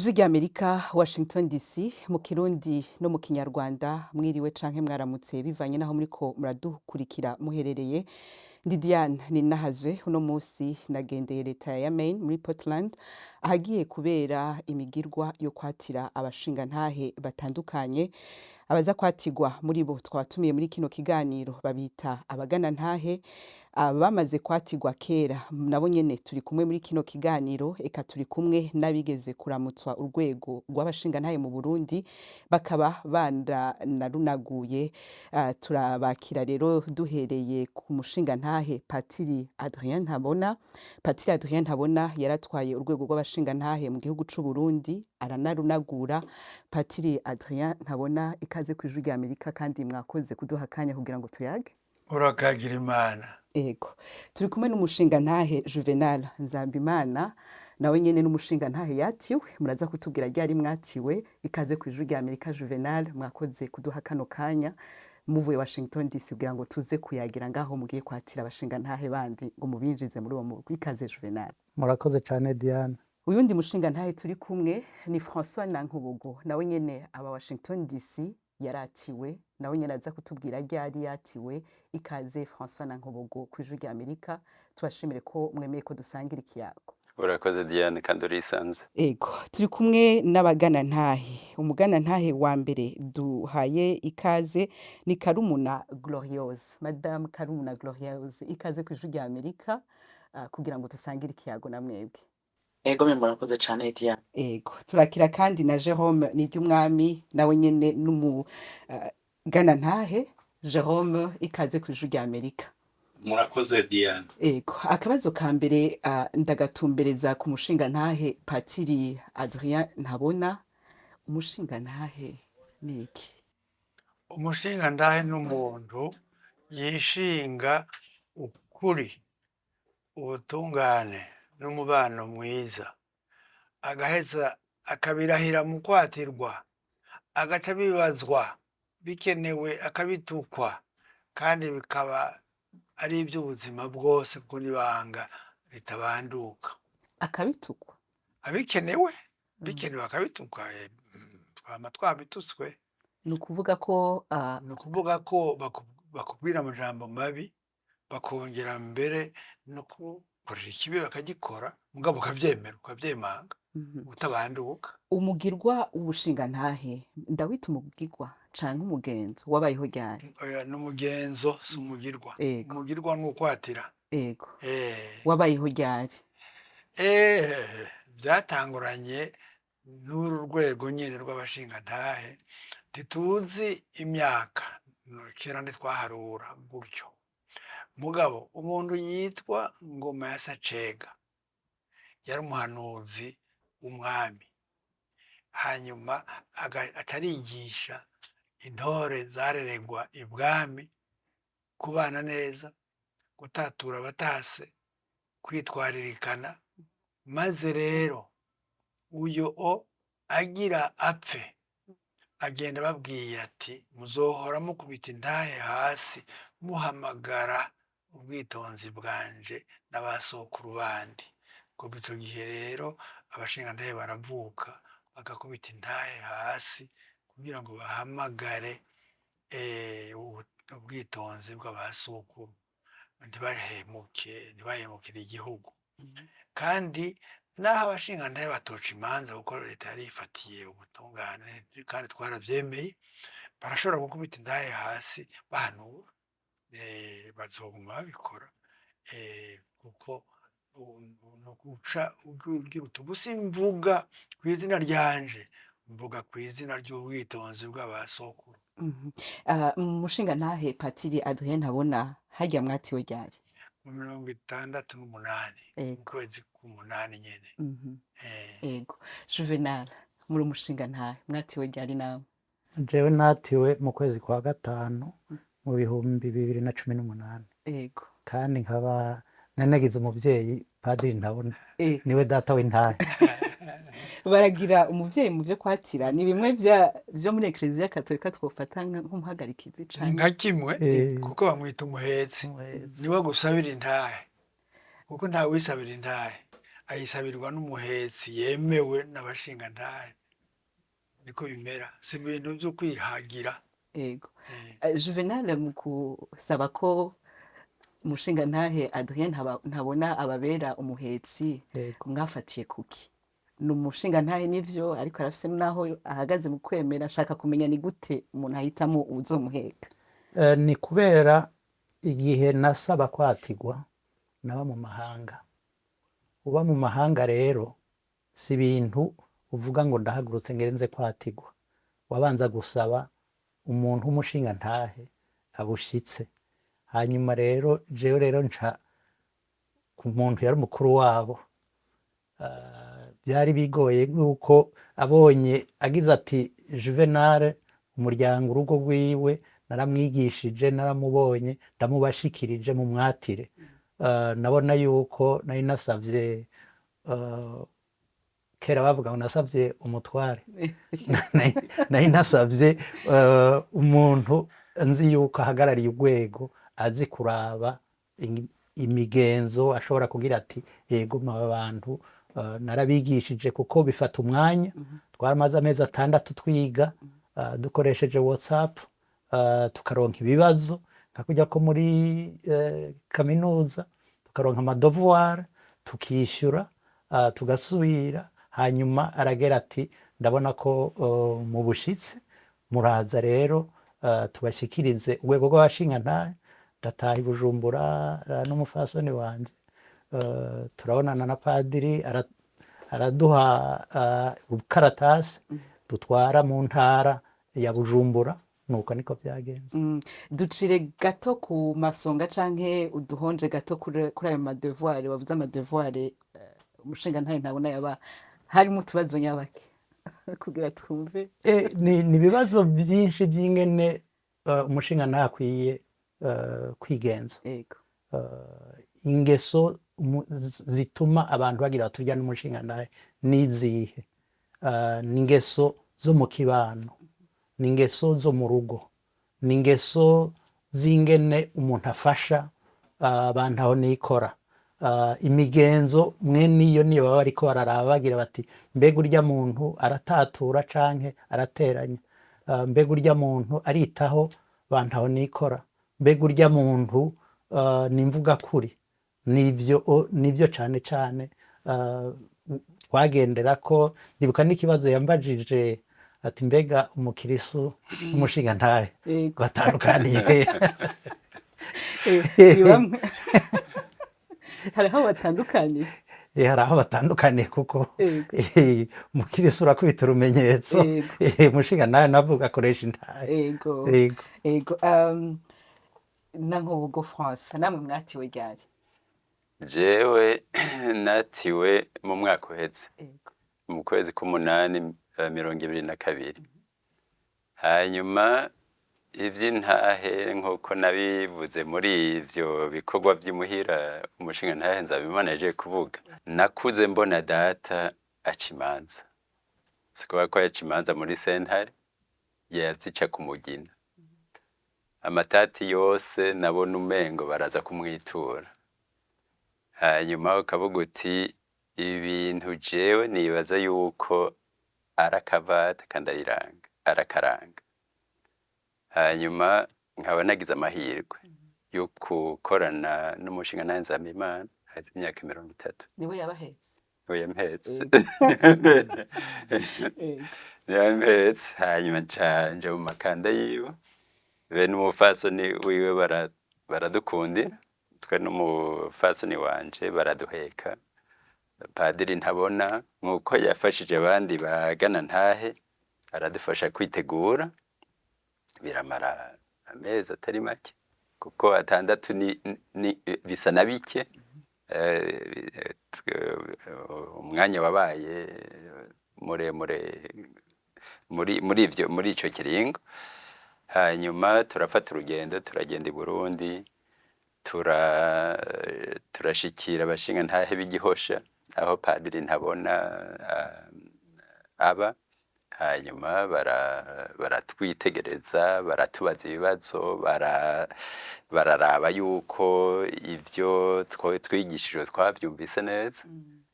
Ijwi ry'Amerika, Washington DC, mu Kirundi no mu Kinyarwanda. Mwiriwe canke mwaramutse, bivanye naho muriko muradukurikira muherereye. Ndi Diane Ninahazwe. Uno musi nagendeye leta ya Maine, muri Portland, ahagiye kubera imigirwa yo kwatira abashingantahe batandukanye. Abaza kwatirwa muri bo twabatumiye muri kino kiganiro babita abaganantahe. Abamaze kwatirwa kera nabo nyene turi kumwe muri kino kiganiro. Eka turi kumwe n'abigeze kuramutswa urwego rw'abashingantahe mu Burundi, bakaba baranarunaguye. Turabakira rero duhereye ku mushingantahe Patiri Adrien Ntabona. Patiri Adrien Ntabona yaratwaye urwego rw'abashingantahe mu gihugu c'u Burundi, aranarunagura. Patiri Adrien Ntabona, ikaze ku Ijwi ry'Amerika, kandi mwakoze kuduha akanya kugira ngo tuyage. Urakagira Imana. Ego, turi kumwe n'umushingantahe Juvenal Nzambimana, nawe nyene n'umushingantahe yatiwe. Muraza kutubwira ryari mwatiwe. Ikaze ku Ijwi ry'Amerika, Juvenal, mwakoze kuduha kano kanya muvuye Washington DC kugira ngo tuze kuyagira ngaho mugiye kwatira abashingantahe bandi ngo mubinjize muri uwo murwi. Ikaze, Juvenal. Murakoze cyane, Diane. Uyundi mushingantahe turi kumwe ni François Nankubugo, nawe nyene aba Washington DC, yaratiwe, nawe nyene aza kutubwira ryari yatiwe. Ikaze, François Nankubugo, ku Ijwi ry'Amerika. Tubashimire ko mwemeye ko dusangira ikiyago. Urakoze, Diane, kandi urisanze. Ego, turi kumwe n'abaganantahe. Umuganantahe wa mbere duhaye ikaze ni Karumuna Gloriose. Madame Karumuna Gloriose, ikaze ku Ijwi ry'Amerika, kugira ngo dusangire ikiyago na mwebwe. Ego mwe, murakoze cane, Diane. Ego, turakira kandi na Jerome Niryumwami, nawe nyene n'umu ganantahe. Jerome, ikaze ku Ijwi ry'Amerika. Murakoze, Diane. Ego, akabazo ka mbere ndagatumbereza ku mushingantahe Patiri Adrien Ntabona. Umushingantahe ni iki? Umushingantahe n'umuntu yishinga ukuri, ubutungane n'umubano mwiza, agaheza akabirahira mu kwatirwa, agaca bibazwa bikenewe, akabitukwa, kandi bikaba ari iby'ubuzima bwose, kuko n'ibanga ritabanduka. Akabitukwa? Abikenewe, bikenewe akabitukwa. Twama twabitutswe. Ni ukuvuga ko Ni ukuvuga ko bakubwira amajambo mabi, bakongera mbere no kukorera ikibi bakagikora, mugabo ukavyemera, ukavyemanga, utabanduka. Umugirwa w'ubushingantahe, ndawita umugirwa canke umugenzo, wabayeho ryari? Oya, ni umugenzo, si umugirwa. Umugirwa ni ukwatira. Wabayeho ryari? Byatanguranye n'uru rwego nyine rw'abashingantahe. Ntituzi imyaka, kera ntitwaharura gutyo, mugabo umuntu yitwa Ngoma ya Sacega yari umuhanuzi w'umwami, hanyuma atarigisha intore zareregwa ibwami kubana neza, gutatura abatase, kwitwaririkana. Maze rero uyo o agira apfe, agenda ababwiye ati: "Muzohora mukubita intahe hasi, muhamagara ubwitonzi bwanje n'abasokuru bandi." Kuva ico gihe rero abashingantahe baravuka, bagakubita intahe hasi kugira ngo bahamagare ubwitonzi bw'abasokuru, ntibahemuke, ntibahemukire igihugu. Kandi naho abashingantahe batoca imanza, kuko leta yari ifatiye ubutungane kandi twaravyemeye, barashobora gukubita intahe hasi bahanura. Bazoguma babikora, kuko nuguca ugira uti: "Ubu simvuga kw'izina ryanje, mvuga kw'izina ry'ubwitonzi bw'abasokuru." Mushingantahe Patiri Adrien Ntabona, harya mwatiwe ryari? Mu 68, mu kwezi k'umunani nyene. Ego. Juvenal, muri umushingantahe, mwatiwe ryari nawe? Jewe natiwe mu kwezi kwa gatanu mu 2018. Kandi nkaba nanagize umuvyeyi Padiri Ntabona, niwe data w'intahe. Baragira umuvyeyi mu vyo kwatira? Ni bimwe vyo muri Ekleziya Katolika twofata nk'umuhagarikizi Ni canke? nka kimwe, kuko bamwita umuhetsi. Umuhetsi. Niwe agusabira intahe, kuko ntawe wisabira intahe. Ayisabirwa n'umuhetsi yemewe n'abashingantahe. Niko bimera, si ibintu byo kwihagira. Yego. Juvenal, mu kusaba ko umushingantahe Adrien Ntabona ababera umuhetsi, mwafatiye kuki? Ni umushingantahe nivyo, ariko arafise n'aho ahagaze mu kwemera. Ashaka kumenya ni gute umuntu ahitamo uwuzomuheka. Ni kubera igihe nasaba kwatigwa naba mu mahanga. Uba mu mahanga rero si ibintu uvuga ngo ndahagurutse ngerenze kwatigwa. Wabanza gusaba umuntu w'umushingantahe abushitse. Hanyuma rero jewe rero nca ku muntu yari umukuru wabo. Byari bigoye yuko abonye agize ati Juvenal, umuryango, urugo rwiwe naramwigishije, naramubonye, ndamubashikirije mu mwatire. Nabona yuko nari nasavye, kera bavuga ngo nasavye umutware, nari nasavye umuntu nzi yuko ahagarariye urwego, azi kuraba imigenzo, ashobora kugira ati yego aba bantu narabigishije, kuko bifata umwanya. Twaramaze amezi 6 twiga, dukoresheje WhatsApp, tukaronka ibibazo nka kujya ko muri kaminuza, tukaronka ama devoirs, tukishyura, tugasubira. Hanyuma aragera ati ndabona ko mu bushitse muraza rero, tubashyikirize urwego rw'abashingantahe. Ndataha i Bujumbura n'umufasoni wanje, turabonana na padiri, araduha ubukaratasi dutwara mu ntara ya Bujumbura. Nuko niko byagenze. Ducire gato ku masonga canke uduhonje gato kuri ayo ma devoirs wavuze, ama devoirs umushingantahe Ntabona yaba harimo utubazo nyabake kugira twumve. Ni ibibazo byinshi by'ingene umushingantahe akwiye kwigenza. Ingeso zituma abantu bagira baturya n'umushingantahe n'izihe? Ni ingeso zo mu kibano, ni ingeso zo mu rugo, ni ingeso z'ingene umuntu afasha abantu aho nikora. Imigenzo mwene iyo niyo baba bariko bararaba, bagira bati mbega urya muntu aratatura canke arateranya? Mbega urya muntu aritaho bantu aho nikora? Mbega urya muntu ni imvugakuri? Nivyo cane cane twagendera ko. Ndibuka n'ikibazo yambajije ati mbega umukirisu n'umushingantahe batandukaniye he? Ni bamwe, hari aho batandukaniye. Hari aho batandukaniye kuko umukirisu urakubita urumenyetso, umushingantahe navuga akoresha intahe. Yego. Na Nkubugo François, namwe mwatiwe ryari? Jewe natiwe mu mwaka uheze, mu kwezi k'umunani 2022. Hanyuma ivy'intahe, nk'uko nabivuze muri ivyo bikorwa vy'imuhira umushingantahe Nzabimana yaje kuvuga, nakuze mbona data aca imanza. Sikuvuga ko yaca imanza muri sentare, yazica ku mugina. Amatati yose nabona umengo baraza kumwitura. Hanyuma ukavuga uti ibintu jewe nibaza yuko arakavata kandi ariranga arakaranga. Hanyuma nkaba nagize amahirwe yo gukorana n'umushingantahe Nzabimana haheze imyaka 30. Niwe yabahetse? Niwe yampetse. Niwe yampetse, hanyuma nca nja mu makanda yiwe, be n'umupfasoni wiwe baradukundira, twe n'umupfasoni wanje baraduheka. Padiri Ntabona nk'uko yafashije abandi bagana ntahe, aradufasha kwitegura, biramara amezi atari make, kuko 6 ni bisa na bike. Umwanya wabaye muremure muri ivyo, muri ico kiringo. Hanyuma turafata urugendo, turagenda i Burundi, turashikira abashingantahe b'Igihosha aho Padiri Ntabona aba. Hanyuma baratwitegereza, baratubaza ibibazo, bararaba yuko ivyo twigishijwe twavyumvise neza.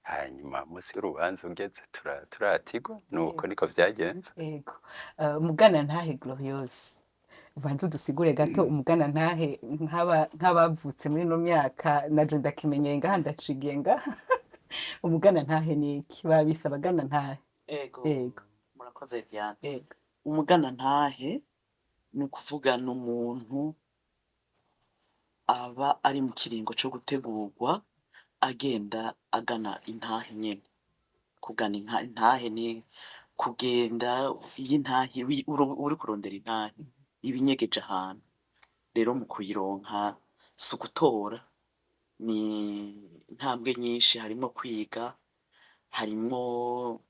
Hanyuma umunsi w'urubanza ugeze, turatigwa. Nuko niko vyagenze. Ego. Mugana ntahe Gloriose, ubanze udusigure gato umugana ntahe, nk'abavutse muri ino myaka, naje ndakimenyeye ngaha, ndacigiye ngaha. Umugana ntahe ni iki? Babise abagana ntahe. Ego. Ego. Murakoze, Diane. Ego. Umugana ntahe ni ukuvuga ni umuntu aba ari mu kiringo co gutegurwa, agenda agana intahe nyene. Kugana intahe ni kugenda iyo intahe uri kurondera intahe iba inyegeje ahantu. Rero mu kuyironka si ugutora, ni intambwe nyinshi, harimwo kwiga, harimwo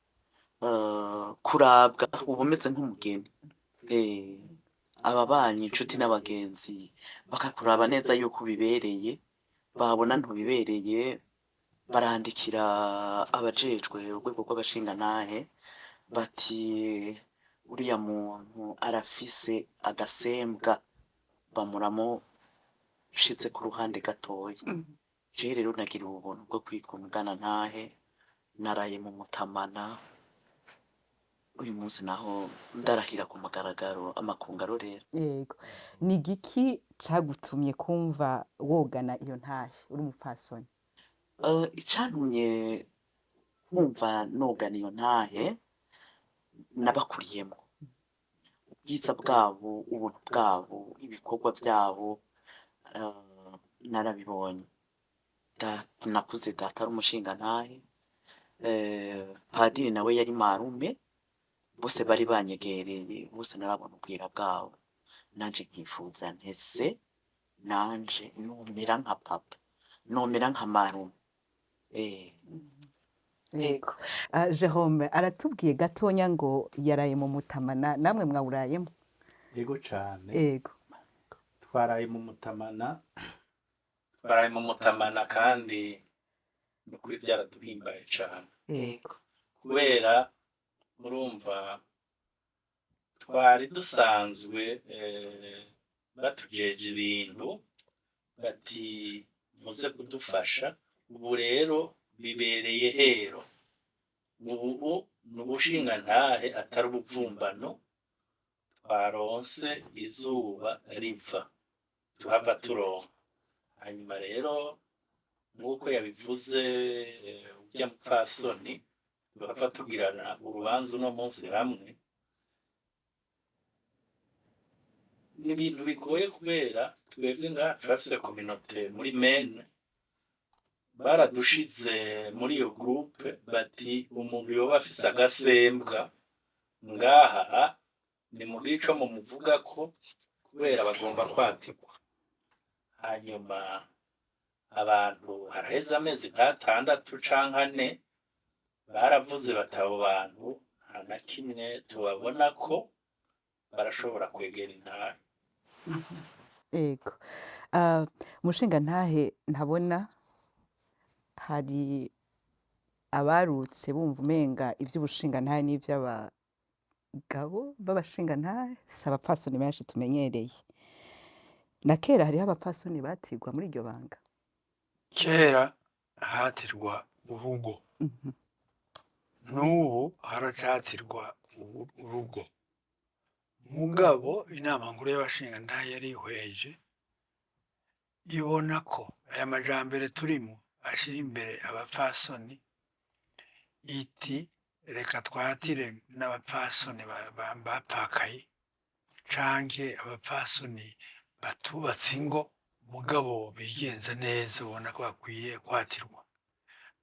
kurabwa uba umeze nk'umugeni. Ababanyi, inshuti n'abagenzi bakakuraba neza yuko ubibereye, babona ntubibereye barandikira abajejwe urwego rw'abashingantahe bati: "Uriya muntu arafise agasembwa", bamuramushize ku ruhande gatoya. Jewe rero nagira ubuntu bwo kwitwa umugana ntahe, naraye mu Mutamana, uyu munsi naho ndarahira ku mugaragaro, amakungu arorera. Yego. Ni igiki cagutumye kumva wogana iyo ntahe uri umupfasoni? Icantumye kumva nogana iyo ntahe, nabakuriyemo ubwiza bwabo, ubuntu bwabo, ibikorwa vyabo, narabibonye. Nakuze data ari umushingantahe, padiri nawe yari marume, bose bari banyegereye, bose narabona ubwira bwabo, nanje nkifuza ntese nanje nomera nka papa, nomera nka marume. Yego. Jerome aratubwiye gatonya ngo yaraye mu Mutamana, namwe mwawurayemo? Yego cane. Yego. Twaraye mu Mutamana, twaraye mu Mutamana, kandi ni ukuri byaraduhimbaye cane. Yego. Kubera murumva twari dusanzwe batujeje ibintu, bati: "Muze kudufasha." Ubu rero bibereye hero, ubu ni ubushingantahe atari ubuvumbano. Twaronse izuba riva, tuhava turonka. Hanyuma rero nk'uko yabivuze, urya mupfasoni, tuhava tugirana urubanza uno munsi hamwe. Ni ibintu bigoye kubera twebwe ngaha turafise communauté muri Maine, baradushize muri iyo groupe, bati: "Umuntu yoba afise agasembwa ngaha, nimugire ico mumuvugako, kubera bagomba kwatikwa." Hanyuma abantu haraheze amezi nk'atandatu canke ane, baravuze bati: "Abo bantu nta na kimwe tubabona ko barashobora kwegera intahe." Yego. Mushingantahe, ntabona hari abarutse bumva umenga ivy'ubushingantahe n'ivy'abagabo b'abashingantahe, si abapfasoni benshi tumenyereye. Na kera hariho abapfasoni batirwa muri iryo banga? Kera hatirwa urugo. N'ubu haracatirwa urugo, mugabo inama nkuru y'abashingantahe yarihweje, ibona ko aya majambere turimo ashira imbere abapfasoni, iti: "Reka twatire n'abapfasoni bapfakaye canke abapfasoni batubatse ingo, mugabo bigenza neza, ubona ko bakwiye kwatirwa."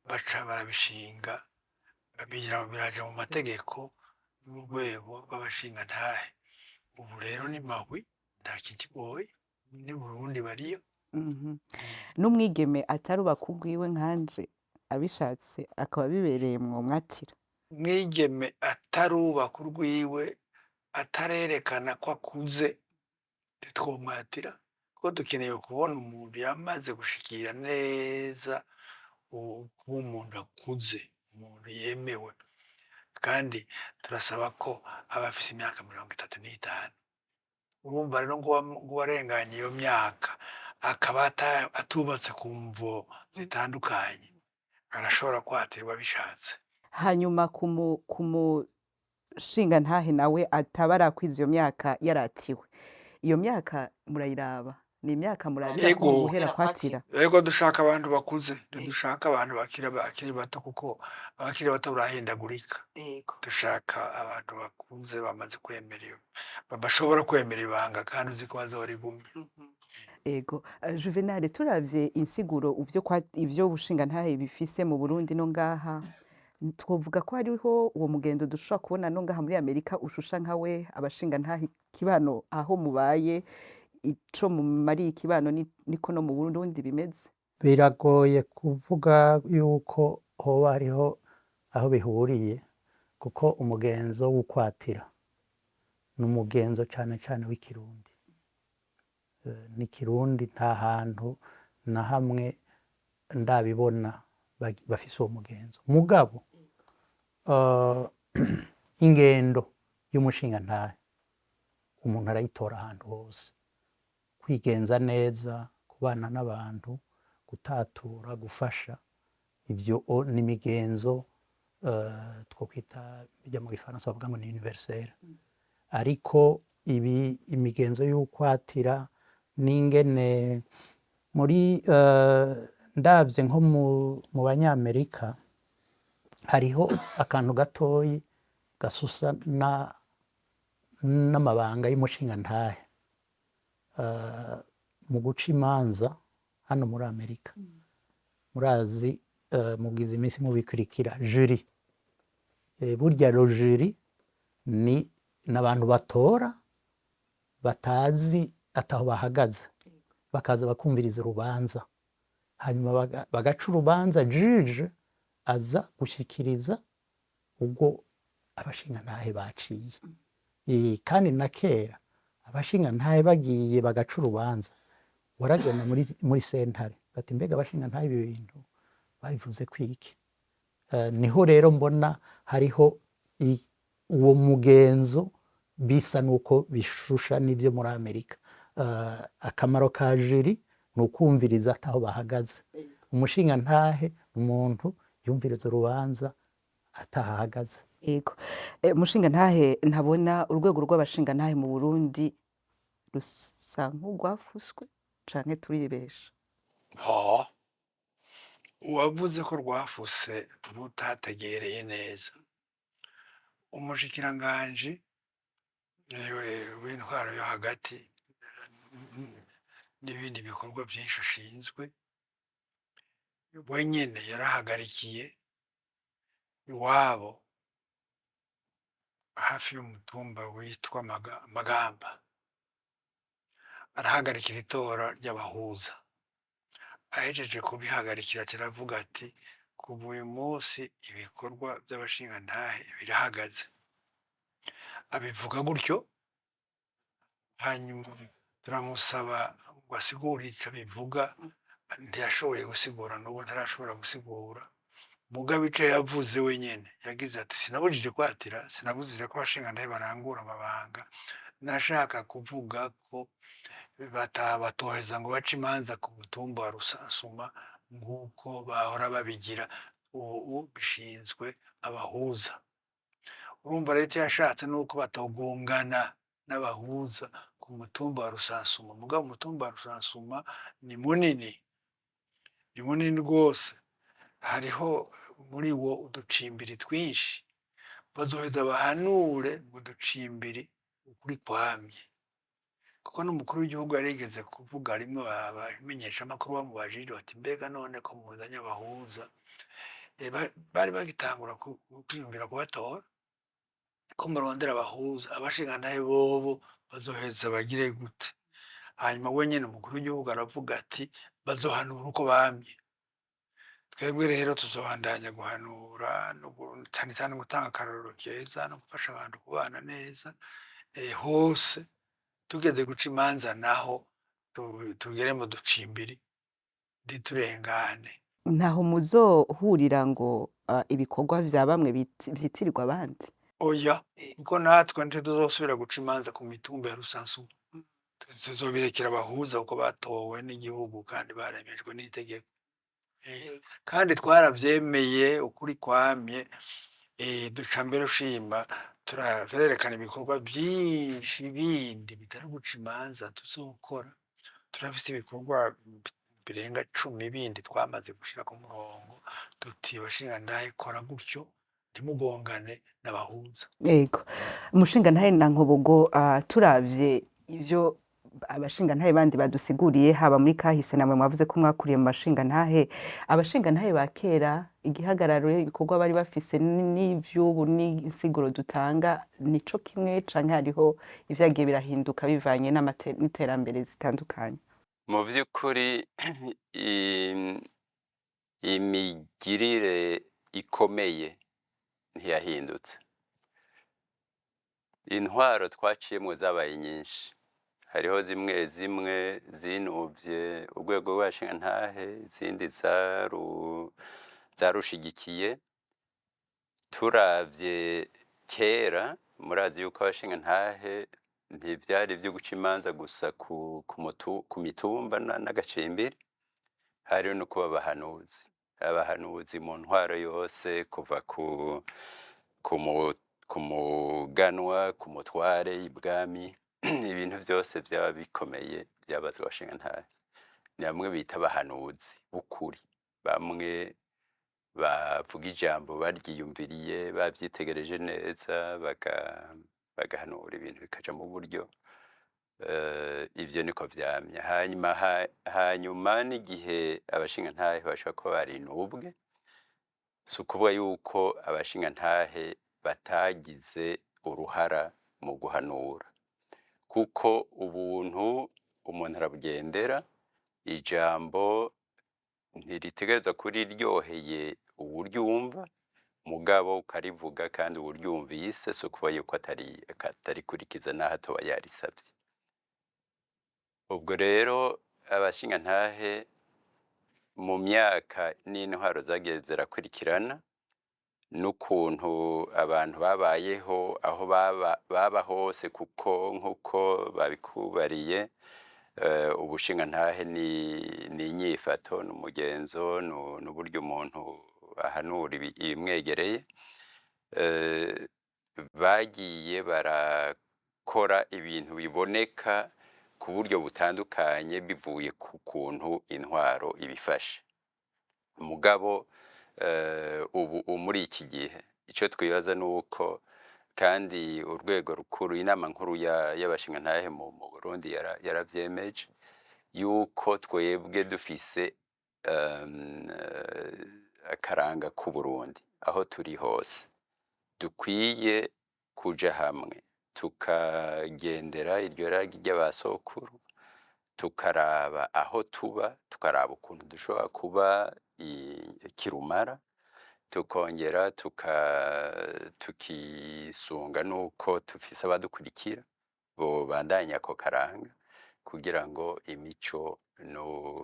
Baca barabishinga, biraja mu mategeko y'urwego rw'abashingantahe. Ubu rero ni mahwi, nta kikigoye, n'i Burundi bariyo. N'umwigeme atarubaka urwiwe nkanje, abishatse akaba bibereye, mwomwatira? Umwigeme atarubaka urwiwe, atarerekana ko akuze, ntitwomwatira, kuko dukeneye kubona umuntu yamaze gushikira neza kuba umuntu akuze, umuntu yemewe. Kandi turasaba ko aba afise imyaka 35. Urumva rero ngo uwarenganye iyo myaka akaba atubatse ku mvo zitandukanye, arashobora kwatirwa bishatse. Hanyuma ku mushingantahe nawe ataba arakwiza iyo myaka yaratiwe, iyo myaka murayiraba? Ni imyaka murabira ko Ego. guhera kwatira? Ego, dushaka abantu bakuze, ntidushaka abantu bakiri bato, kuko abakiri bato barahindagurika. Dushaka abantu bakuze bamaze kwemera iyo, bashobora kwemera ibanga kandi uzi ko bazorigumya. Ego. Juvenal, turavye insiguro ivyo kwa ivyo bushingantahe bifise mu Burundi no ngaha, twovuga ko hariho uwo mugendo dushobora kubona no ngaha muri Amerika ushusha nkawe abashingantahe ikibano aho mubaye, ico mumariye ikibano, niko no mu Burundi bimeze? Biragoye kuvuga yuko hoba hariho aho bihuriye, kuko umugenzo w'ukwatira ni umugenzo cane cane w'ikirundi. N'ikirundi, nta hantu na hamwe ndabibona bafise uwo mugenzo. Mugabo ingendo y'umushingantahe umuntu arayitora ahantu hose: kwigenza neza, kubana n'abantu, gutatura, gufasha. Ivyo ni imigenzo twokwita bijya mu gifaransa bavuga ngo ni universel. Ariko ibi imigenzo y'ukwatira n'ingene muri ndavye nko mu banyamerika, hariho akantu gatoyi gasusa n'amabanga y'umushingantahe mu guca imanza. Hano muri Amerika murazi, mubwiza iminsi mubikurikira jury. Burya le jury ni n'abantu batora batazi ataho bahagaze, bakaza bakumviriza urubanza, hanyuma bagaca urubanza. Juge aza gushikiriza ubwo abashingantahe baciye. Kandi na kera abashingantahe bagiye bagaca urubanza, waragenda muri sentare bati: "Mbega abashingantahe ibi bintu babivuze kwiki?" Niho rero mbona hariho uwo mugenzo bisa nuko bishusha n'ibyo muri Amerika. Akamaro ka jury ni ukumviriza ataho bahagaze. Umushingantahe umuntu yumviriza urubanza atahahagaze. Yego. Mushingantahe, ntabona urwego rw'abashingantahe mu Burundi rusa nk'urwafuswe canke turibesha? Ha, uwavuze ko rwafuse rutategereye neza. Umushikiranganji w'intwaro yo hagati n'ibindi bikorwa byinshi ashinzwe, wenyene yarahagarikiye iwabo hafi y'umutumba witwa Magamba, arahagarikira itora ry'abahuza. Ahejeje kubihagarikira aravuga ati: "Kuva uyu munsi ibikorwa by'abashingantahe birahagaze." Abivuga gutyo, hanyuma turamusaba ngo asigure ico bivuga. Ntiyashoboye gusigura, n'ubu ntarashobora gusigura. Mugabo ico yavuze wenyene, yagize ati: "Sinabujije kwatira, sinabujije ko abashingantahe barangura amabanga. Nashaka kuvuga ko batabatoheza ngo bace imanza ku mutumba wa Rusansuma nk'uko bahora babigira. Ubu bishinzwe abahuza." Urumva rero, icyo yashatse ni uko batogongana n'abahuza ku mutumba wa Rusansuma. Mugabo umutumba wa Rusansuma ni munini, ni munini rwose. Hariho muri wo uducimbiri twinshi. Bazoheza bahanure mu ducimbiri ukuri kwamye, kuko n'umukuru w'igihugu yarigeze kuvuga rimwe, abamenyeshamakuru bamubajije bati: "Mbega none ko muzanye abahuza?" Bari bagitangura kwiyumvira kubatora. "Ko murondera abahuza, abashingantahe bobo bazoheza bagire gute?" Hanyuma we nyene umukuru w'igihugu aravuga ati: "Bazohanura uko bamye." Twebwe rero tuzobandanya guhanura no cane cane gutanga akarorero keza no gufasha abantu kubana neza hose. Tugeze guca imanza naho tugere mu ducimbiri, ntiturengane. Ntaho muzohurira ngo ibikorwa vya bamwe vyitirirwa abandi? Oya, kuko natwe ntituzosubira guca imanza ku mitumba ya Rusansuma. Tuzobirekera abahuza kuko batowe n'igihugu kandi baremejwe n'itegeko. Kandi twaravyemeye ukuri kwamye, duca mbere ushima turerekana ibikorwa vyinshi bindi bitari guca imanza tuzokora. Turafise ibikorwa birenga 10 bindi twamaze gushira ku murongo, tuti bashingantahe kora gutyo, ntimugongane n'abahuza. Yego, umushingantahe na Nkobogo, turavye ivyo abashingantahe bandi badusiguriye haba muri kahise, namwe mwavuze ko mwakuriye mu bashingantahe, abashingantahe ba kera igihagararo, ibikorwa bari bafise n'ivy'ubu n'insiguro dutanga nico kimwe, canke hariho ivyagiye birahinduka bivanye n'iterambere zitandukanye? Mu by'ukuri imigirire ikomeye ntiyahindutse. Intwaro twaciyemwo zabaye nyinshi, hariho zimwe zimwe zinuvye urwego rw'abashingantahe, izindi zarushigikiye. Turavye kera, murazi yuko abashingantahe ntivyari ivyo guca imanza gusa ku mitumba n'agacimbiri, hariho no kuba abahanuzi, abahanuzi mu ntwaro yose, kuva ku muganwa, ku mutware ibwami, ibintu vyose vyaba bikomeye vyabazwa abashingantahe. Ni bamwe bita abahanuzi b'ukuri, bamwe bavuga ijambo baryiyumviriye, bavyitegereje neza, bagahanura ibintu bikaja mu buryo. Ivyo niko vyamye. Hanyuma n'igihe abashingantahe bashobora kuba barinubwe, si ukuvuga yuko abashingantahe batagize uruhara mu guhanura, kuko ubuntu umuntu arabugendera, ijambo ntiritegerezwa kuba riryoheye uwuryumva, mugabo ukarivuga kandi uwuryumvise si ukuvuga yuko atarikurikiza naho atoba yarisavye. Ubwo rero abashingantahe mu myaka n'intwaro zagiye zirakurikirana, n'ukuntu abantu babayeho aho baba hose, kuko nk'uko babikubariye, ubushingantahe ni inyifato, ni umugenzo, n'uburyo umuntu ahanura ibimwegereye. Bagiye barakora ibintu biboneka ku buryo butandukanye bivuye ku kuntu intwaro ibifashe. Mugabo ubu muri iki gihe ico twibaza nuko kandi urwego rukuru, inama nkuru y'abashingantahe mu Burundi yaravyemeje yuko twebwe dufise akaranga k'Uburundi aho turi hose, dukwiye kuja hamwe tukagendera iryo ragi ry'abasokuru, tukaraba aho tuba, tukaraba ukuntu dushobora kuba kirumara, tukongera tukisunga nuko tufise abadukurikira bobandanya ako karanga, kugira ngo imico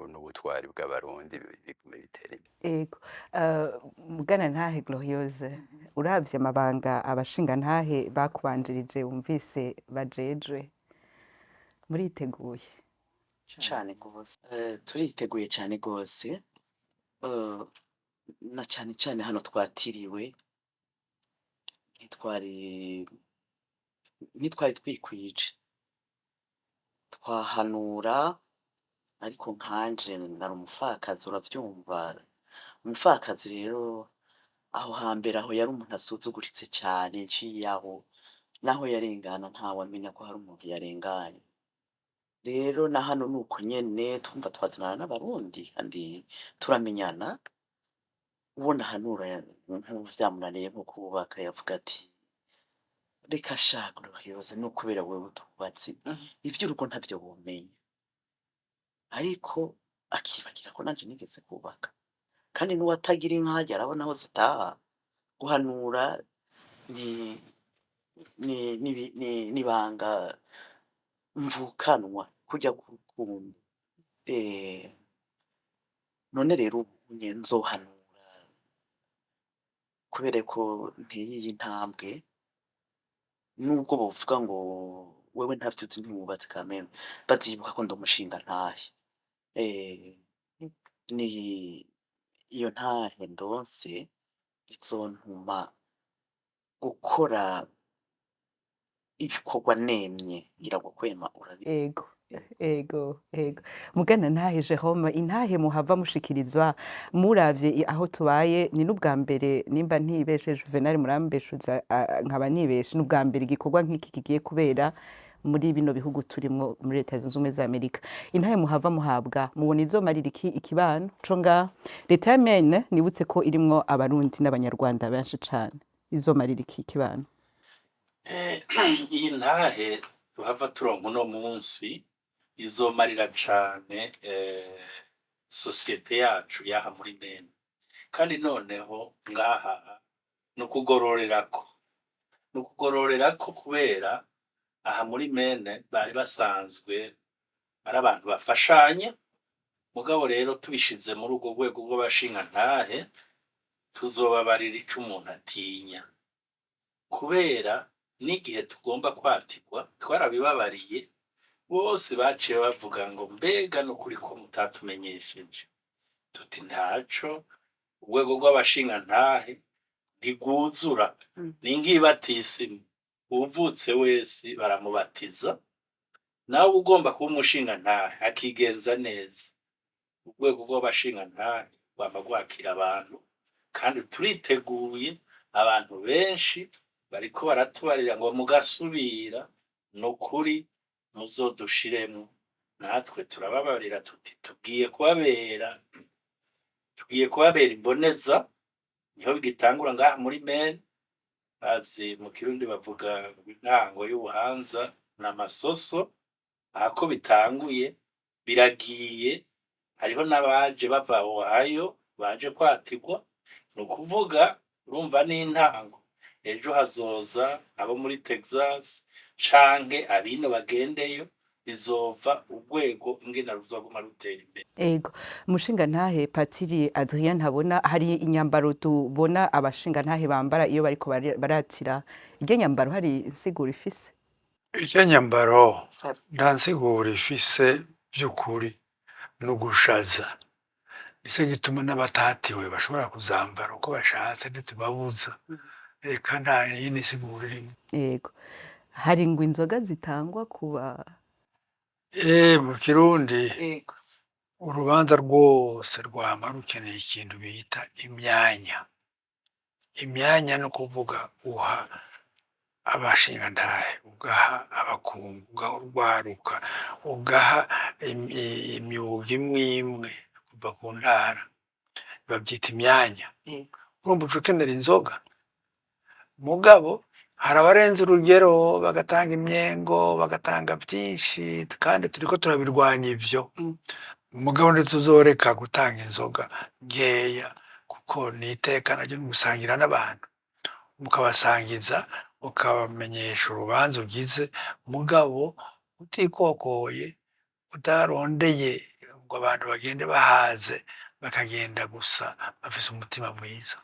n'ubutwari bw'Abarundi bigume bitera imbere. Ego, mugana ntahe Gloriose, uravye amabanga abashingantahe bakubanjirije wumvise bajejwe, muriteguye? Cane gose, turiteguye cane gose, na cane cane hano twatiriwe, ntitwari twikwije, twahanura, ariko nkanje nari umupfakazi, uravyumva. Umupfakazi rero aho hambere aho yari umuntu asuzuguritse cane, nciye aho naho yarengana ntawamenya ko hari umuntu yarenganye. Rero na hano nuko nyene twumva twazanana n'Abarundi kandi turamenyana. Uwo nahanura nk'ubu vyamunaniye nko kubaka, yavuga ati: "Reka sha Gloriose, ni ukubera wewe utubatse, ivy'urugo ntavyo womenya." Ariko akibagira ko nanje nigeze kubaka, kandi n'uwatagira inka harya arabona aho zitaha. Guhanura ni ibanga mvukanwa kurya k'urukundo. None rero ubu nye nzohanura. Kubera ko nteye iyi ntambwe, nubwo bovuga ngo wewe ntavyo uzi ntiwubatse kameme, bazibuka ko ndi umushingantahe. Ni iyo ntahe ndonse izontuma gukora ibikorwa nemye, ngira ngo kwema urabi. Ego, ego, ego. Mugana ntahe Jerome, intahe muhava mushikirizwa muravye aho tubaye, ni n'ubwa mbere, nimba ntibeshe Juvenal murambeshuza, nkaba nibeshe, n'ubwa mbere igikorwa nk'iki kigiye kubera muri bino bihugu turimwo muri Leta Zunze Ubumwe za Amerika. Intahe muhava muhabwa mubona izomarira iki ikibano co ngaha? Leta ya Maine nibutse ko irimwo Abarundi n'Abanyarwanda benshi cane. Izomarira iki ikibano? Iyi ntahe tuhava turonka uno munsi izomarira cane sosiyete yacu yaha muri Maine. Kandi noneho ngaha ni ukugororerako kubera aha muri Maine bari basanzwe ari abantu bafashanya, mugabo rero tubishize muri urwo rwego rw'abashingantahe tuzobabarira ico umuntu atinya, kubera n'igihe tugomba kwatirwa twarabibabariye bose. Baciye bavuga ngo mbega nukuri ko mutatumenyesheje? Tuti ntaco, urwego rw'abashingantahe ntigwuzura, ni nk'ibatisimu, uwuvutse wese baramubatiza, nawe ugomba kuba umushingantahe akigenza neza. Urwego rw'abashingantahe rwama rwakira abantu kandi turiteguye. Abantu benshi bariko baratubarira ngo mugasubira, nukuri muzodushiremwo. Natwe turababarira tuti tugiye kubabera imboneza. Niho bigitangura ngaha muri Maine. Bazi mu Kirundi bavuga intango y'ubuhanza n'amasoso. Ahako bitanguye biragiye, hariho n'abaje bava Ohio baje kwatirwa. Ni ukuvuga urumva n'intango, ejo hazoza abo muri Texas canke abino bagendeyo. Bizova urwego ingene ruzoguma rutera imbere. Ego, mushingantahe Patiri Adrien Ntabona, hari inyambaro tubona abashingantahe bambara iyo bariko baratira. Iryo nyambaro hari insiguro ifise? Irya nyambaro nta nsiguro ifise by'ukuri, ni ugushaza. Nicyo gituma n'abatatiwe bashobora kuzambara uko bashatse, ntitubabuza. Reka, nta yindi siguro irimo. Yego, hari ngo inzoga zitangwa kuba Mu Kirundi urubanza rwose rwama rukeneye ikintu bita imyanya. Imyanya ni ukuvuga uha abashingantahe, ugaha abakungu, ugaha urwaruka, ugaha imyuga imwe imwe kuva ku ntara, babyita imyanya. Urumva uca ukenera inzoga. Mugabo hari abarenze urugero bagatanga imyengo, bagatanga byinshi, kandi turiko turabirwanya ivyo. Mugabo ntituzoreka gutanga inzoga nkeya, kuko ni iteka naryo, ni gusangira n'abantu, mukabasangiza, ukabamenyesha urubanza ugize, mugabo utikokoye, utarondeye ngo abantu bagende bahaze, bakagenda gusa bafise umutima mwiza.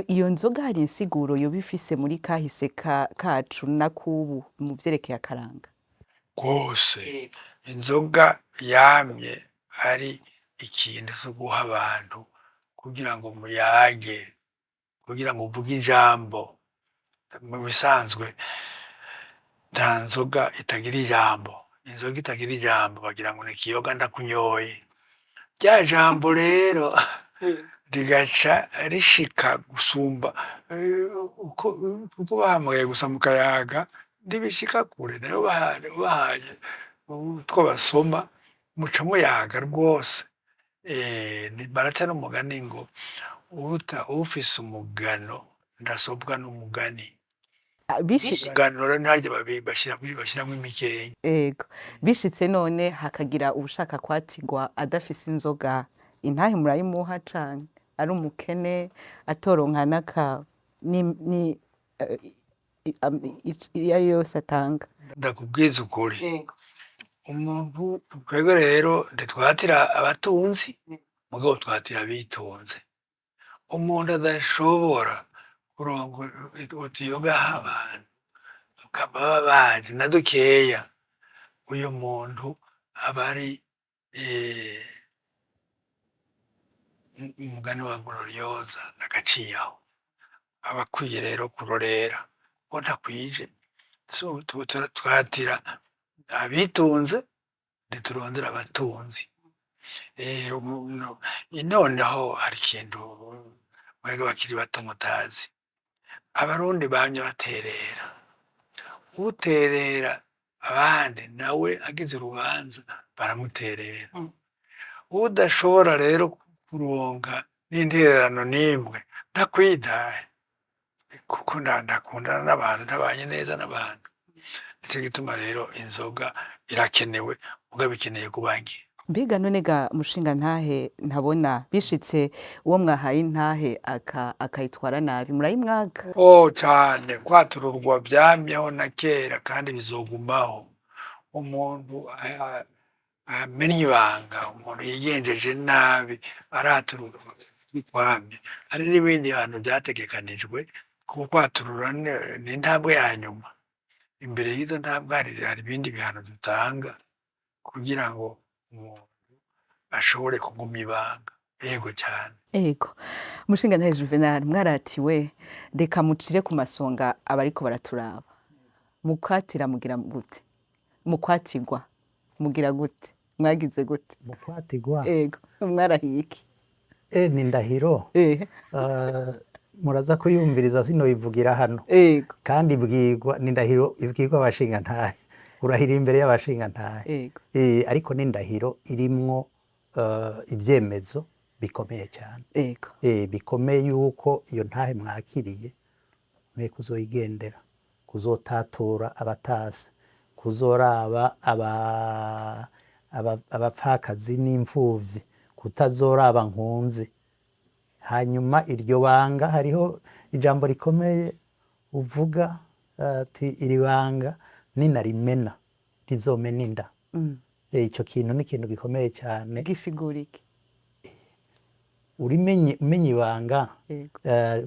Iyo nzoga hari insiguro yoba ifise muri kahise kacu nakubu mu vyerekeye akaranga? Rwose, inzoga yamye ari ikintu co guha abantu kugira ngo muyage, kugira ngo uvuge ijambo. Mu bisanzwe nta nzoga itagira ijambo. Inzoga itagira ijambo bagira ngo ni ikiyoga ndakunyoye. Rya jambo rero rigaca rishika gusumba uko, kuko bahamagaye gusa mukayaga ntibishika kure. Nayo bahaye utwo basoma, muca muyaga rwose. Baraca n'umugani ngo uruta ufise umugano ndasobwa n'umugani. Umugano rero ntarya bashiramwo imikenke. Ego, bishitse none hakagira ubushaka kwatirwa adafise inzoga, intahe murayimuha canke ari umukene atoronka naka ni iyo ari yo yose atanga? Ndakubwiza ukuri, umuntu twebwe rero ntitwatira abatunzi, mugabo twatira abitunze. Umuntu adashobora Kuronka utuyoga abantu baba baje na dukeya, uyo muntu aba ari umugani wa Gloriosa nagaciye aho, aba akwiye rero kurorera ko ntakwije. So twatira abitunze, ntiturondera abatunzi. Noneho hari ikintu mwebwe bakiri bato mutazi: Abarundi bamye baterera, uterera abandi nawe agize urubanza baramuterera. Udashobora rero kuronka n'intererano n'imwe ntakwitaye, kuko ndakundana n'abantu, ntabanye neza n'abantu. Nico gituma rero inzoga irakenewe, mugabo ikeneye kuba nke. Mbega none ga mushinga ntahe, ntabona bishitse uwo mwahaye intahe akayitwara nabi, murayimwaka? Oh, cane. Kwatururwa vyamyeho na kera kandi bizogumaho. Umuntu amenya ibanga, umuntu yigenjeje nabi aratururwa bikwamye. Hari n'ibindi bintu vyategekanijwe, kuko kwaturura ni intambwe ya nyuma. Imbere y'izo ntambwe hari ibindi bihano dutanga kugira ngo umuntu ashobore kuguma ibanga. Yego cyane. Ego, mushinga ntahe Juvenal, mwaratiwe, reka mucire ku masonga abariko baraturaba. Mukwatira mugira gute? Mukwatirwa mugira gute? Mwagize gute? Mu kwatigwa? Ego, mwarahiye iki? Ni ndahiro. Muraza kuyumviriza, sinoyivugira hano. Kandi ibwirwa, ni ndahiro ibwirwa abashingantahe, urahira imbere y'abashingantahe. Ariko ni indahiro irimwo ibyemezo bikomeye cyane. Bikomeye yuko iyo ntahe mwakiriye mwe kuzoyigendera, kuzotatura abatasi, kuzoraba abapfakazi n'imfuvyi, kutazoraba nkunzi. Hanyuma iryo banga, hariho ijambo rikomeye uvuga ati: "Iri banga ninarimena rizomena inda." Ico kintu ni ikintu gikomeye cyane. Gisigura iki? Urimenye, umenye ibanga,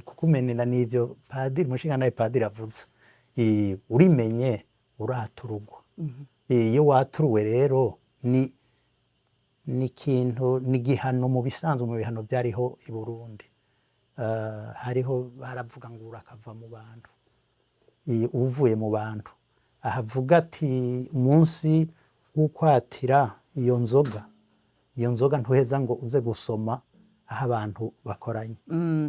kukumenera n'ivyo padiri, umushingantahe padiri avuze. Urimenye uraturugwa. Iyo waturuwe rero ni ikintu, ni igihano mu bisanzwe. Mu bihano byariho i Burundi, hariho baravuga ngo urakava mu bantu. Uvuye mu bantu ahavuga ati umunsi w'ukwatira iyo nzoga, iyo nzoga ntuheza ngo uze gusoma aho abantu bakoranye,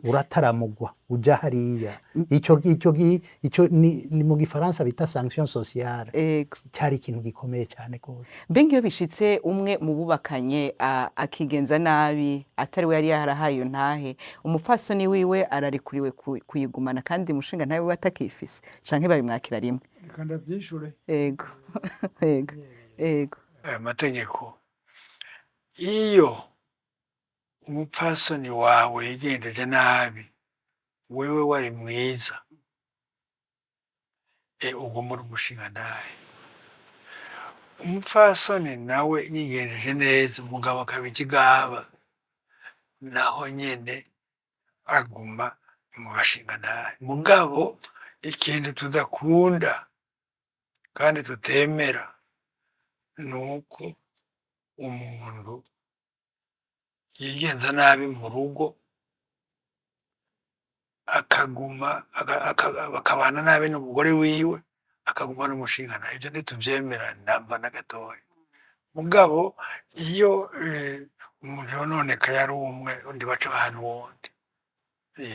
urataramugwa uja hariya. Ico ni mu gifaransa bita sanction sociale. Cyari ikintu gikomeye cyane rwose. Mbe nk'iyo bishitse umwe mu bubakanye akigenza nabi, atari we yari yarahaye iyo ntahe, umupfasoni wiwe ararikuriwe kuyigumana kandi mushinga ntahe wiwe atakifise, canke babimwakira rimwe? Reka ndavyishure. Ego. Aya mategeko, iyo umupfasoni wawe yigendeje nabi, wewe wari mwiza, uguma uri umushingantahe. Umupfasoni nawe yigenjeje neza, umugabo akaba ikigaba, naho nyene aguma mu bashingantahe. Mugabo ikintu tudakunda kandi tutemera nuko umuntu yigenza nabi mu rugo akaguma akabana nabi n'umugore wiwe, akaguma n'umushingantahe. Ivyo ntituvyemera namba na gatoya. Mugabo iyo umuntu yononekaye ari umwe, undi baca bahana uwundi.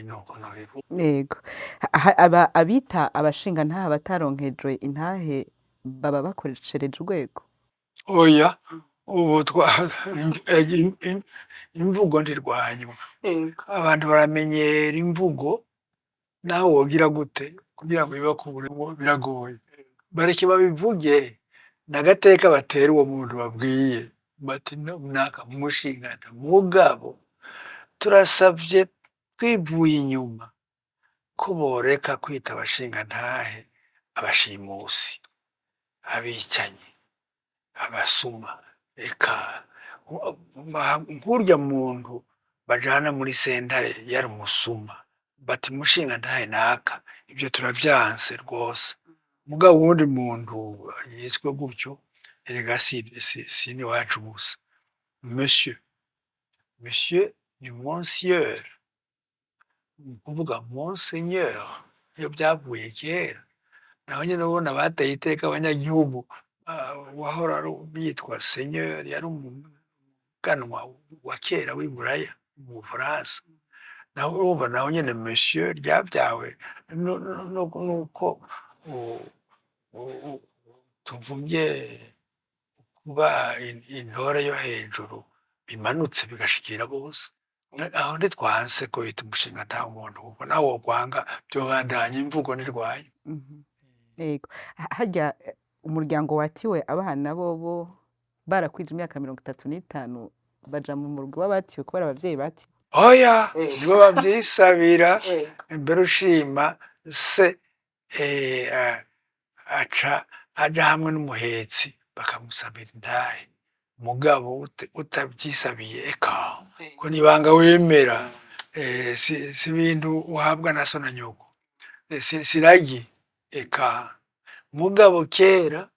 Nuko nobivuga. Yego. Abita abashingantahe bataronkejwe intahe baba bakoreshereje urwego? Oya, ubu imvugo ntirwanywa. Abantu baramenyera imvugo, naho wogira gute kugira ngo ibakuremo biragoye. Bareke babivuge, n'agateka batera uwo muntu babwiye bati: "No, naka mushingana." Mugabo turasavye twivuye inyuma ko boreka kwita abashingantahe abashimusi, abicanyi, abasuma. Eka nkurya muntu bajana muri sentare yari umusuma. Bati mushinga ntahe naka, ibyo turavyanse rwose. Mugabo uwundi muntu yiswe gutyo, erega si n'iwacu gusa. Monsieur, monsieur ni monsieur, ni ukuvuga monseigneur, iyo byavuye kera. Naho nyene ubona bateye iteka abanyagihugu, wahora yitwa seigneur yari umuganwa wa kera w'i Buraya mu Bufaransa. Naho urumva naho nyene monsieur ryabyawe nuko tuvuge kuba intore yo hejuru bimanutse bigashikira bose. Aho ntitwanse ko bita umushinga nta muntu, kuko nawe wokwanga vyobandanya imvugo ntirwanya. Yego. Harya umuryango watiwe abana bobo barakwije imyaka 35 baja mu murwi w'abatiwe kubera abavyeyi batiwe? Oya, nibo bavyisabira. Mbere ushima se aca aja hamwe n'umuhetsi bakamusabira intahe. Mugabo utabyisabiye, eka ko nibanga wemera, si ibintu uhabwa na so na nyoko. Siragi eka. Mugabo kera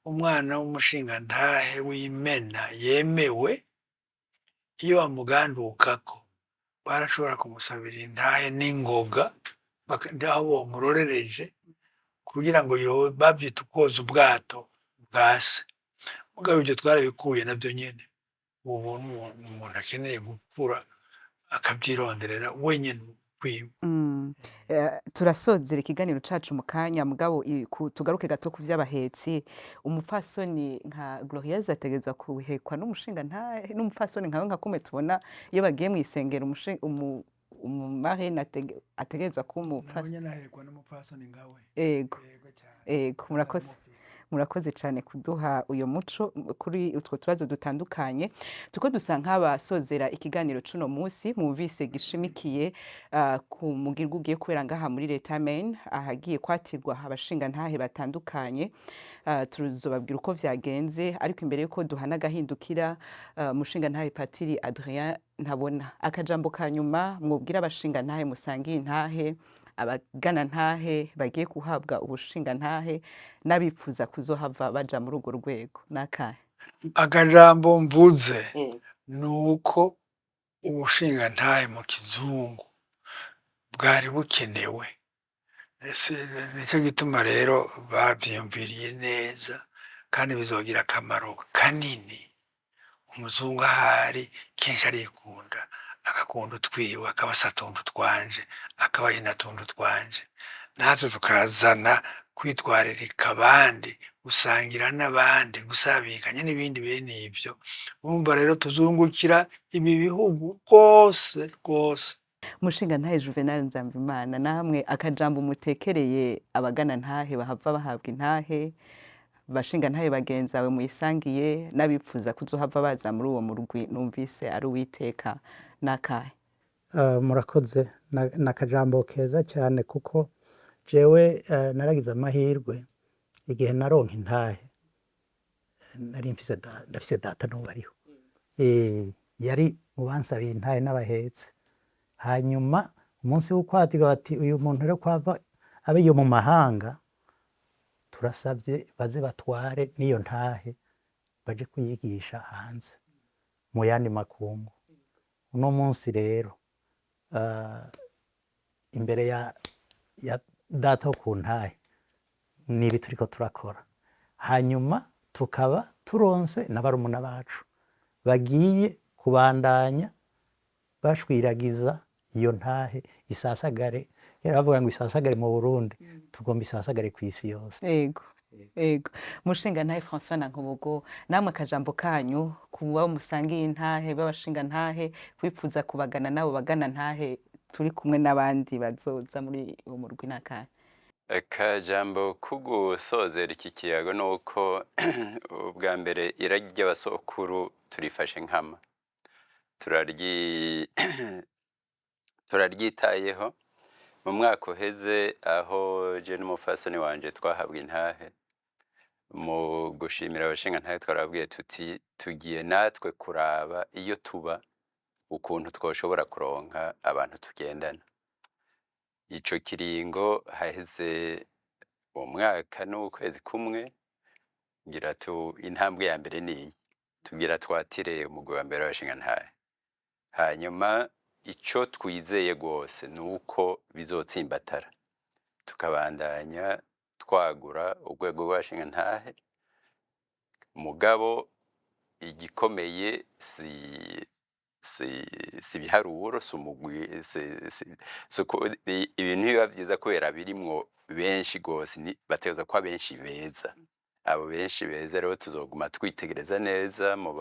umwana w'umushingantahe w'imena yemewe, iyo bamugandukako barashobora kumusabira intahe n'ingoga, aho bomurorereje kugira ngo bavyita ukwoza ubwato bwa se. Mugabo ivyo twarabikuye navyo nyene. Ubu umuntu akeneye gukura akavyironderera wenyene kwiwe. Turasozera ikiganiro cacu mu kanya, mugabo tugaruke gato ku vy'abahetsi. Umupfasoni nka Gloriose ategerezwa kuhekwa n'umushinga ntahe, n'umupfasoni nkawe nka kumwe tubona iyo bagiye mw'isengero umumarene ategerezwa kuba Nawe umupfasoni. nyene ahekwa n'umupfasoni nkawe. Ego. Yego cane. Ego, murakoze. Aramufise. Murakoze cane kuduha uyo muco kuri utwo tubazo dutandukanye. Tuko dusa nk'abasozera ikiganiro cuno musi, mwumvise gishimikiye ku mugirwa ugiye kubera ngaha muri leta Maine, ahagiye kwatirwa abashinga ntahe batandukanye. Tuzobabwira uko vyagenze, ariko imbere yuko duhana agahindukira, mushinga ntahe Patiri Adrien Ntabona, akajambo ka nyuma mwobwira abashinga ntahe musangiye intahe, abagana ntahe bagiye guhabwa ubushinga ntahe n'abipfuza kuzohava baja muri urwo rwego nakahe? Akajambo mvuze ni uko ubushinga ntahe mu kizungu bwari bukenewe. Nico gituma rero bavyiyumviriye neza, kandi bizogira akamaro kanini. Umuzungu ahari kenshi arikunda, agakunda utwiwe, akaba asatundu twanje, akaba inatundu twanje, natwe tukazana kwitwaririka abandi, gusangira n'abandi, gusabikanya n'ibindi bene ivyo. Urumva rero tuzungukira ibi bihugu rwose rwose. Mushinga ntahe Juvenal Nzambimana, namwe akajambo mutekereye abagana ntahe bahava bahabwa intahe, bashinga ntahe bagenzawe muyisangiye n'abipfuza kuzohava baza muri uwo murwi numvise ari uwiteka nakahe? Murakoze, nakajambo keza cyane, kuko jewe naragize amahirwe igihe naronka intahe nari mfise ndafise data n'ubu ariho, yari mu bansabiye intahe n'abahetse. Hanyuma umunsi w'ukwatirwa bati uyu muntu rero kwava abe iyo mu mahanga, turasabye baze batware n'iyo ntahe baje kuyigisha hanze mu yandi makungu. Uno munsi rero imbere ya data wo ku ntahe nibi turiko turakora, hanyuma tukaba turonse na barumuna bacu bagiye kubandanya bashwiragiza iyo ntahe isasagare. Kera bavuga ngo isasagare mu Burundi, tugomba isasagare ku isi yose. Ego, ego. Mushinga ntahe François Nankobogo, namwe akajambo kanyu kuba musangiye intahe b'abashinga ntahe kwipfuza kubagana nabo bagana ntahe turi kumwe n'abandi bazoza muri uwo murwi nakahe? Akajambo kugusozera iki kiyago ni uko ubwa mbere iragi ry'abasokuru turifashe nkama, turaryitayeho. Mu mwaka uheze aho je n'umupfasoni wanje twahabwa intahe, mu gushimira abashinga ntahe twarababwiye tuti tugiye natwe kuraba iyo tuba ukuntu twoshobora kuronka abantu tugendana. Ico kiringo haheze umwaka n'ukwezi kumwe, ngira tu intambwe ya mbere niyi, tugira twatire umugwi wa mbere w'abashingantahe. Hanyuma ico twizeye rwose ni uko bizotsimbatara, tukabandanya twagura urwego rw'abashingantahe. Mugabo igikomeye si ibiharuro, si umugwi, si uko ibintu biba vyiza kubera birimwo benshi gose, bategerezwa kuba benshi beza. Abo benshi beza rero tuzoguma twitegereza neza mu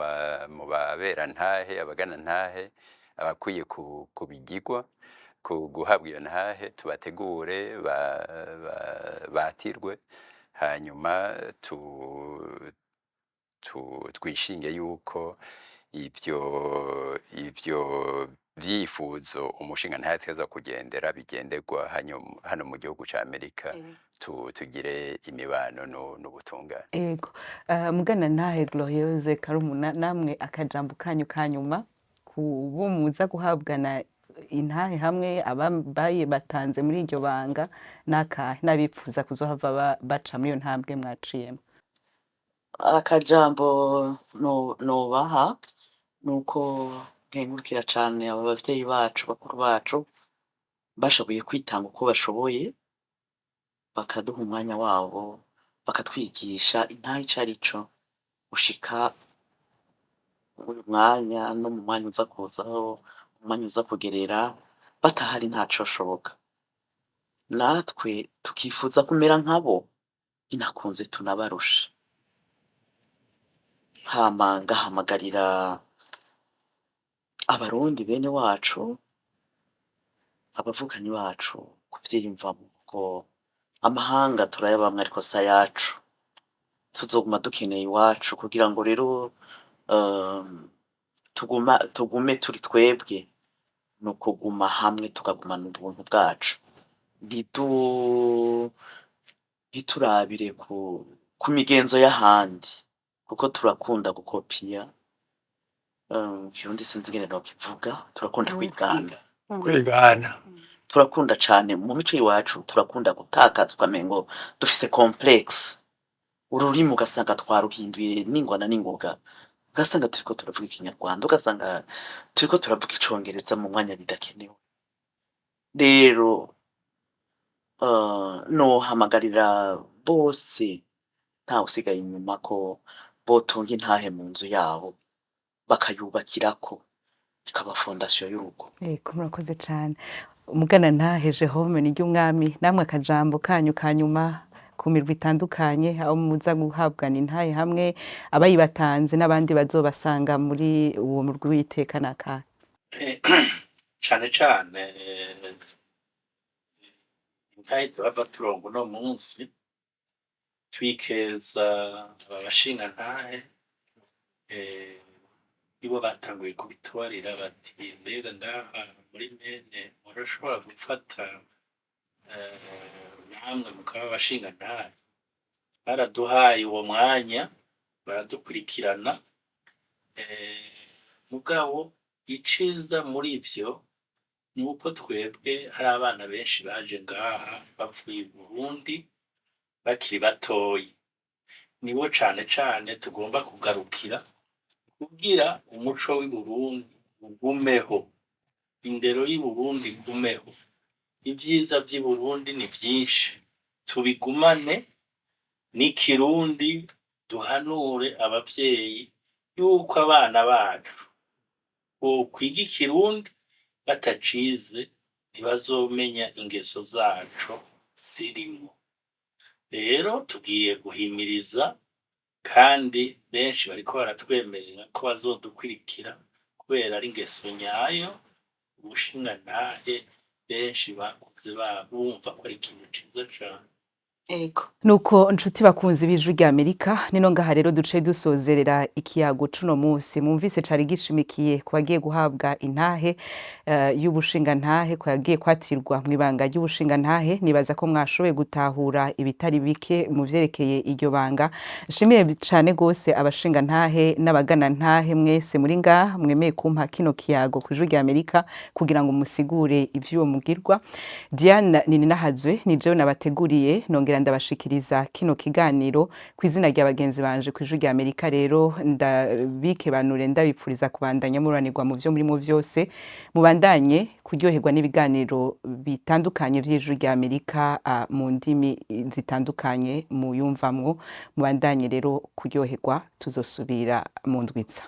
baberantahe, abaganantahe, abakwiye kubigirwa, guhabwa iyo ntahe, tubategure batirwe, hanyuma twishinge yuko ivyo vyifuzo umushingantahe ategerezwa kugendera bigenderwa hano mu gihugu ca Amerika, tugire imibano n'ubutungane. Ego, mugana ntahe Gloriose Karumuna, namwe akajambo kanyu kanyuma kubo muza guhabwa na intahe hamwe ababaye batanze muri iryo banga n'akahe, n'abipfuza kuzohava baca muri iyo ntambwe mwaciyemo. Akajambo nobaha nuko nkengurukira cane aba bavyeyi bacu, bakuru bacu bashoboye kwitanga uko bashoboye, bakaduha umwanya wabo, bakatwigisha intahe ico arico, gushika uyu mwanya no mu mwanya uza kuzaho, umwanya uza kugerera, batahari ntacoshoboka. Natwe tukifuza kumera nkabo, binakunze tunabarusha. Hama ngahamagarira abarundi bene wacu, abavukanyi bacu kuvyiyumvamwo, ko amahanga turayabamwo ariko si ayacu, tuzoguma dukeneye iwacu kugira ngo rero tugume turi twebwe, ni ukuguma hamwe tukagumana ubuntu bwacu, ntiturabire ku migenzo y'ahandi, kuko turakunda gukopiya. Mu Kirundi sinzi ingene nokivuga, turakunda kwigana. Kwigana. Turakunda cane mu mico y'iwacu, turakunda gutakaza, ukamengo dufise complexe, ururimi ugasanga twaruhinduye n'ingwana n'ingoga, ugasanga turiko turavuga ikinyarwanda, ugasanga turiko turavuga icongereza mu mwanya bidakenewe. Rero nohamagarira bose, ntawe usigaye inyuma, ko botunga intahe mu nzu yabo, bakayubakirako, ikaba fondation y'urugo. Ego, murakoze cane. Umugana ntahe Jerome Niryumwami, namwe akajambo kanyu kanyuma ku mirwi itandukanye aho muza guhabwa intahe hamwe abayibatanze n'abandi bazobasanga muri uwo murwi w'iteka n'akahe? Cane cane intahe tuhava turonka uno munsi, twikeza aba bashingantahe, nibo batanguye kubitubarira bati: "Mbega ngaha muri Maine murashobora gufata namwe mukaba abashingantahe?" Baraduhaye uwo mwanya, baradukurikirana. Mugabo iciza muri ivyo ni uko twebwe hari abana benshi baje ngaha bavuye i Burundi bakiri batoyi, nibo cane cane tugomba kugarukira kugira umuco w'i Burundi ugumeho, indero y'i Burundi igumeho. Ivyiza vy'i Burundi ni vyinshi, tubigumane n'ikirundi. Duhanure abavyeyi yuko abana bacu bokwiga ikirundi, batacize ntibazomenya ingeso zaco zirimwo. Rero tugiye guhimiriza, kandi benshi bariko baratwemerera ko bazodukurikira kubera ari ingeso nyayo. Ubushingantahe benshi bakuze bumva ko ari ikintu ciza cane. Ego. Nuko nshuti bakunzi b'Ijwi rya Amerika, nino ngaha rero duce dusozerera ikiyago cuno munsi. Mwumvise cari gishimikiye ku bagiye guhabwa intahe y'ubushingantahe, ku bagiye kwatirwa mw'ibanga ry'ubushingantahe. Nibaza ko mwashoboye gutahura ibitari bike mu vyerekeye iryo banga. Nshimiye cane gose abashingantahe n'abaganantahe mwese muri ngaha mwemeye kumpa kino kiyago kw'Ijwi rya Amerika kugira ngo musigure ivy'uwo mugirwa. Diane Nininahazwe ni jewe nabateguriye, nongera ndabashikiriza kino kiganiro ku izina rya bagenzi banje kw'Ijwi rya Amerika. Rero ndabikebanure, ndabipfuriza kubandanya mururanirwa mu vyo murimo vyose, mubandanye kuryoherwa n'ibiganiro bitandukanye vy'Ijwi rya Amerika mu ndimi zitandukanye muyumvamwo. Mubandanye rero kuryoherwa, tuzosubira mu ndwiza.